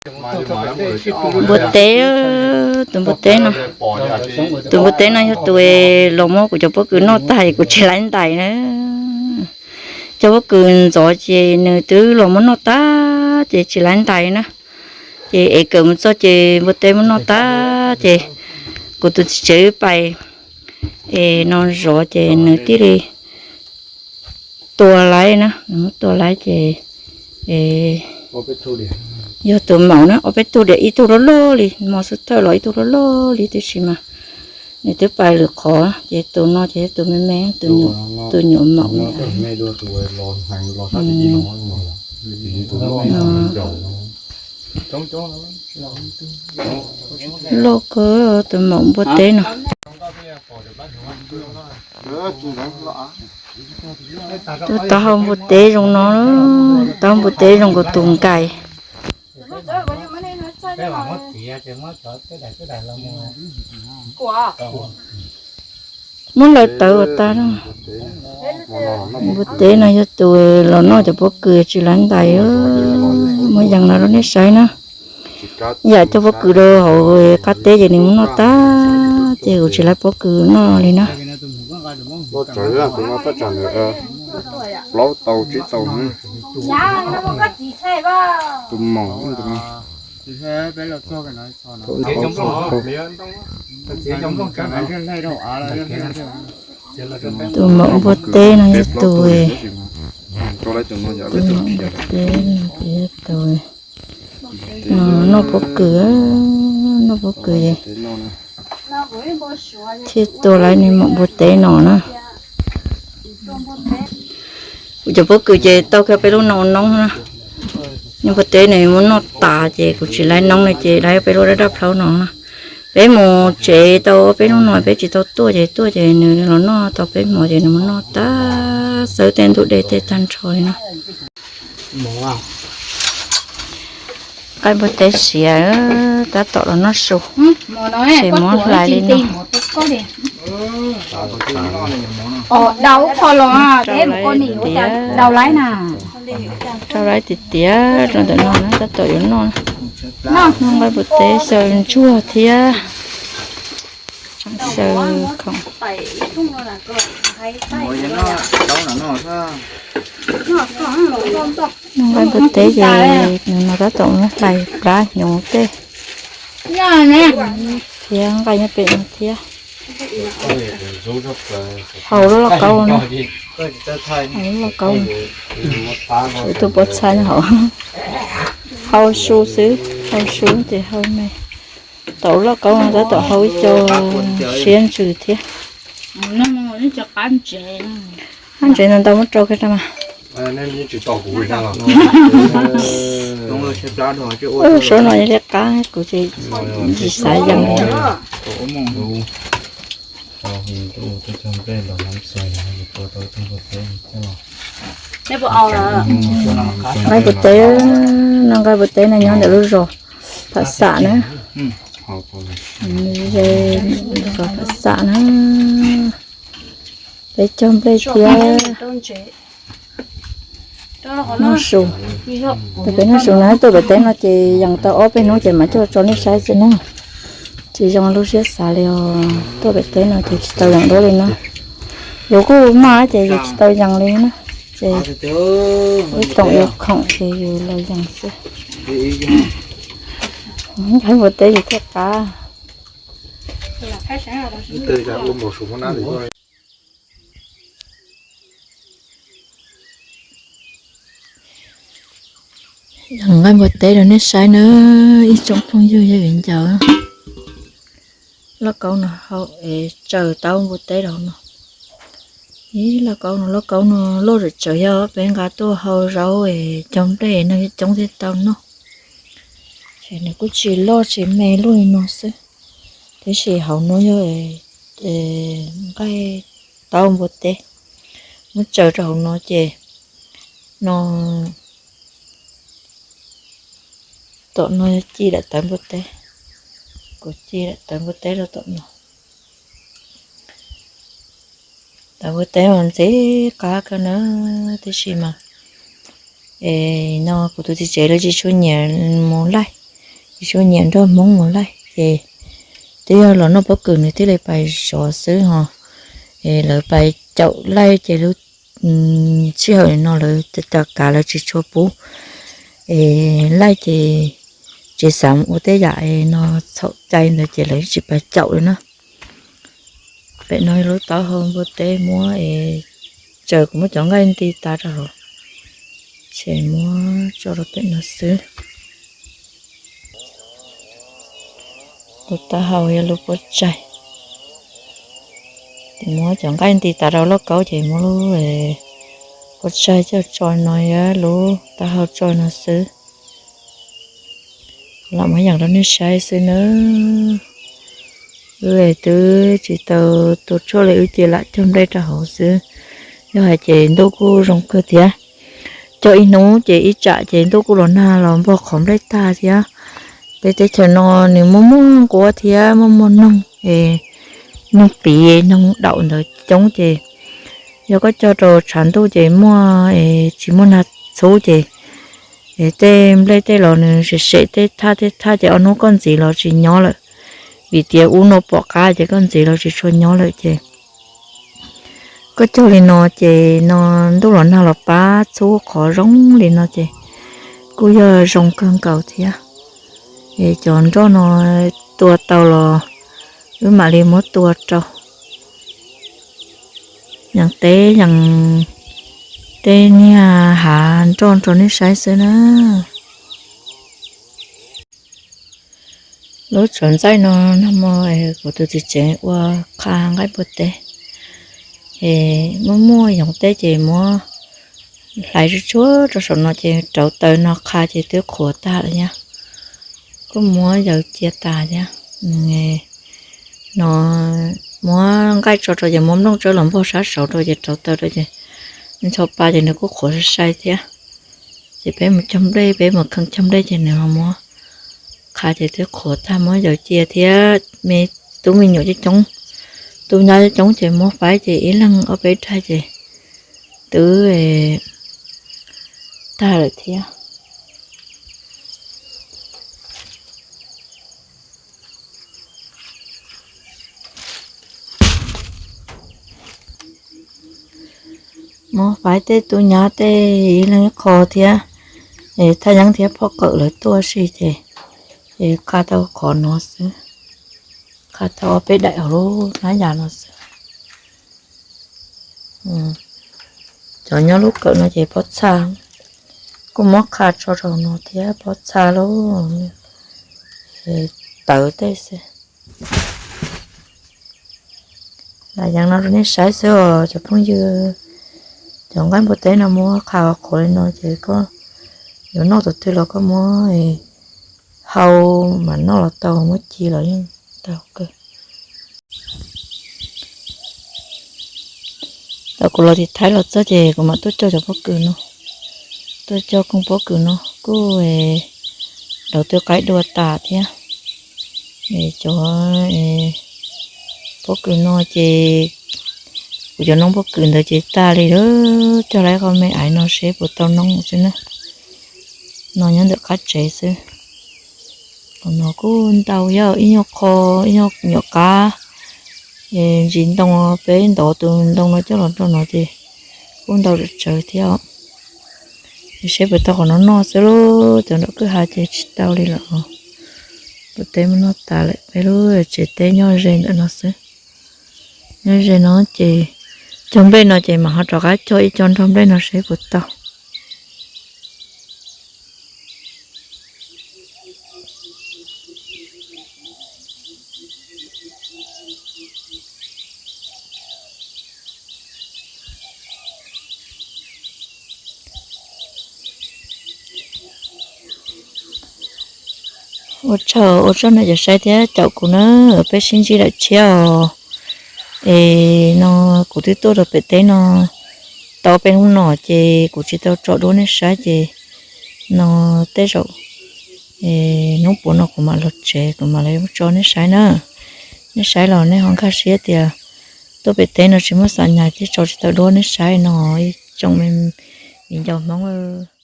Npua teb, tus npua teb no, tus npua teb no yog tus los muab kuv cov pob kws noj tag kuv tsis laib ntais na. Cov pob kws ntxov ces nws twb los muab noj tag ces tsis laib ntais na. Ces es kawm mus txog ces npua teb muab noj tag ces kuv tus txiv tsev pais es no zov ces nws thiaj li tua laib na, nws muab tua laib ces yog tus maum na, ob peb tug diam, ib tug loj loj li, mos xwb thawj los ib tug loj loj li tiam sis mas nws twb pais lwm qhov ces tus no ces yog tus me me, tus nyuam maum. Loj kawg tus maum npua teb no. Tus taub hau npua teb zoo no, taub hau npua teb zoo nkaus tus nkais. Muab lawv tawv ua tag. Npua teb no yog tus los noj cov pob kws tsis laib ntais, muab yees los rau nej saib na. Yam cov pob kws rau hauv qab teb ces nws muab noj tag ces kuv tsis laib pob kws noj li na. Plaub tau tsib tau tus maum. Tus maum npua teb no yog tus, tus maum npua teb no ces yog tus no noj pob kws, noj pob kws es thiaj tua laib nws maum npua teb no na. Kuv cov pob kws ces tau kiag peb lub no noob na. Nws npua teb nws muab noj tas ces kuv tsis laib noob li ces laib peb lub dab dab plaub no na. Peb mus tsev tau peb hnub no peb tsis tau tuaj ces tuaj ces nws los noj tau peb hmo ces nws mus noj tag xawb tej ntug dej tej tag nrho li na. Nqaij npua teb siav tab tom los noj su, ces muab hlais li no. Rau laib tiav, rau laib tiav rau ntawm no na tab tom yuav noj na. Noj nqaij npua teb xyaw ntsuag thiab. Tseem xyaw khoom. Nqaij npua teb ces nws no tab tom muab hlais plab hnyuv tej thiab nqaij nyob pem no thiab. Hau lub lauj kaub no, hau lub lauj kaub no, tus pob txha nyob hauv. Hau su xwb, hau su ces hau me. Tom lub lauj kaub no tab tom hau ib co siab ntsws thiab. Qab ntsev ntau ntau muab rau kiag rau mas. Suab no yog liab qab kuv tsis xav yees li. Nqaij npua teb, no nqaij npua teb no nyob ntawm lub zos Pham Xam na. Zos Pham Xam na. Peb cog nplej thiab noj su. Peb noj su na, tuaj pem teb no ces yees tau ob peb hnub ces mam coj tso nej saib xwb na. Tsis zoo lub siab xav li os, tuaj pem teb no ces tsis tau yees dua li na. Yus kuj maj ces yus tsis tau yees li na. Ces ib tsoom yus khoom ces yus los yees xwb. Nqaij npua teb yus thiaj qab. Yees nqaij npua teb rau nej saib na, ib tsoom phooj ywg yog viv ncaus. Lauj kaub no hau es tsaws taub npua teb rau no. Ib lauj kaub no, lauj kaub no loj tseem tsawv, yog peb nqa tuaj hau zaub es cog nplej no coob thiaj tau noj. Ces nws kuj tsis loj tsis me, luaj li no xwb. Tiam sis hauv no yog nqaij taub npua teb, muab tsaws rau hauv no ces no, tom no yog ci daim tawv npua teb. Kuv ci daim tawv npua teb rau tom no. Tawv npua teb mas ntxim qab kawg na, tiam sis mas es no kuv tus txiv tsev lawv tsis tshua nyiam mus laij, Tsis tshua nyiam nroj Hmoob mus laij ces twb yog los noj pob kws nws thiaj li pais zov xwb ho. Es lawv pais caum laij ces lub sij hawm no lawv cov kav lawv tsis tshua pub es laij ces tsis xav ua tej yam no txhaum cai ntawd ces lawv tsis pais caum li na. Pem no lub taub hau npua teb muab es tsaws kuv muab cov nqaij nti tas rau hauv, ces muab tso rau pem no xwb. Lub taub hau yog lub pob tsaig, ces muab cov nqaij nti tas rau lauj kaub ces muab lub pob tsaig coj tso no, yog lub taub hau tso no xwb. Lam muab yeem rau nej saib xwb nawb. Wb twb tsis tau tua tshuaj li, wb cia lam cog nplej rau hauv xwb. Yog hais ces ntuj kuj zoo kawg thiab. Cog ib hnub ces ib tsam ces ntuj kuj los nag los npog qhov nplej tag thiab. Peb teb chaws no nws muaj muaj nquab thiab muaj muaj noog, noog piv noog daum ntawd coob ces yog koj cog rau tshav ntuj ces muaj, tsis muaj nag txhub ces tej nplej tej los nws sem sem tej thaj tej thaj ces ob hnub koj ntxiv los tsis nyob lawm. Vim tias ub no pom qab ces koj ntxiv los tsis tshua nyob lawm ces koj cog li no ces no ntuj los nag los pab txhub qhov zoo li no ces kuj yog zoo kawg nkaus thiab. Es cov nroj no tua tau los wb mam li muab tua rau yees teb yees tej niag hav nroj rau nej saib xwb na. Lub tsov ntxaij no nag hmo kuv tus txiv tsev ua qha nqaij npua teb, es muaj muaj yoov teb ces muab hlais tsuag tsuag rau saum no ces rauv taws no qha ces twb qhuav tag lawm nyab. Kuj muab yawm cia tas thiab. No muab nqaij tso rau ces muab nplooj tsawb los npog sab saud rau ces rauv taws rau ces ncho pa ces nws kuj qhuav sai sai thiab. Ces peb mus cog nplej, peb mus kheej cog nplej ces nws ho muab qha ces twb qhuav tag, muab yawm cia thiab. Me tub me nyuam coob coob, tub nyab coob coob ces muab faib ces ib leeg ob peb daig ces twb tag lawm thiab. Muab faib tej tub nyab tej ib leeg ib qho thiab, thaj yeeb thiab phoj kawm lawv tuaj si ces, es qha tau qhov no xwb, qha tau ob peb daim hauv lub hnab yas no xwb. Cov nyob lub kawm no ces pob txha, kuj muab qha tso rau no thiab, pob txha lub tawv tej xwb. Lam yees no rau nej saib xwb os cov phooj ywg. Cov nqaij npua teb no muab qha qhuav li no ces koj yuav noj tus twg los koj muab hau mas noj los tau, muab ci los yeej tau kawg. Thaum kuv los tim Thaib los txog ces kuv mam tuaj cog cov pob kws no, tuaj cog koog pob kws no kuj daus twb qaib dua tas thiab. Cov pob kws no ces kuv cov noob pob kws ntawd ces tag li lawm, cog lawm qhov me aiv no seb puas tau noob xwb na. No nyob ntawm qab tsev xwb. Qhov no kuj ntau, yog ib nyuag qho, ib nyuag nyuam qab, ntsis ntoo, peb ntov tus ntoo no coj los rau no ces kuj ntau tsawv tsawv thiab. Seb puas tau qhov no noj xwb lauj, cov nram kwj ha ces tsis tau li lawm. Npua teb muab noj tas lawm, peb lub tsev teb nyob ze ntawm no xwb. Nyob ze no ces cog nplej no ces mam ho rov qab cog ib co nrog nplej no seb puas tau. Ua tsaug, ua tsaug nej cov saib thiab caum kuv na, peb sib ntsib lawm tshiab os. Es no kuv twb tuaj rau pem teb no tau peb hnub no ces kuv tsis tau tso duab nej saib ces no tej zaum hnub puav no kuv mam los tsev kuv mam li tso nej saib na. Nej saib los nej ho nkag siab tias tuaj pem teb no tsis muaj xa nyas thiaj tso tsis tau duab nej saib no, ib tsoom me viv ncaus Hmoob.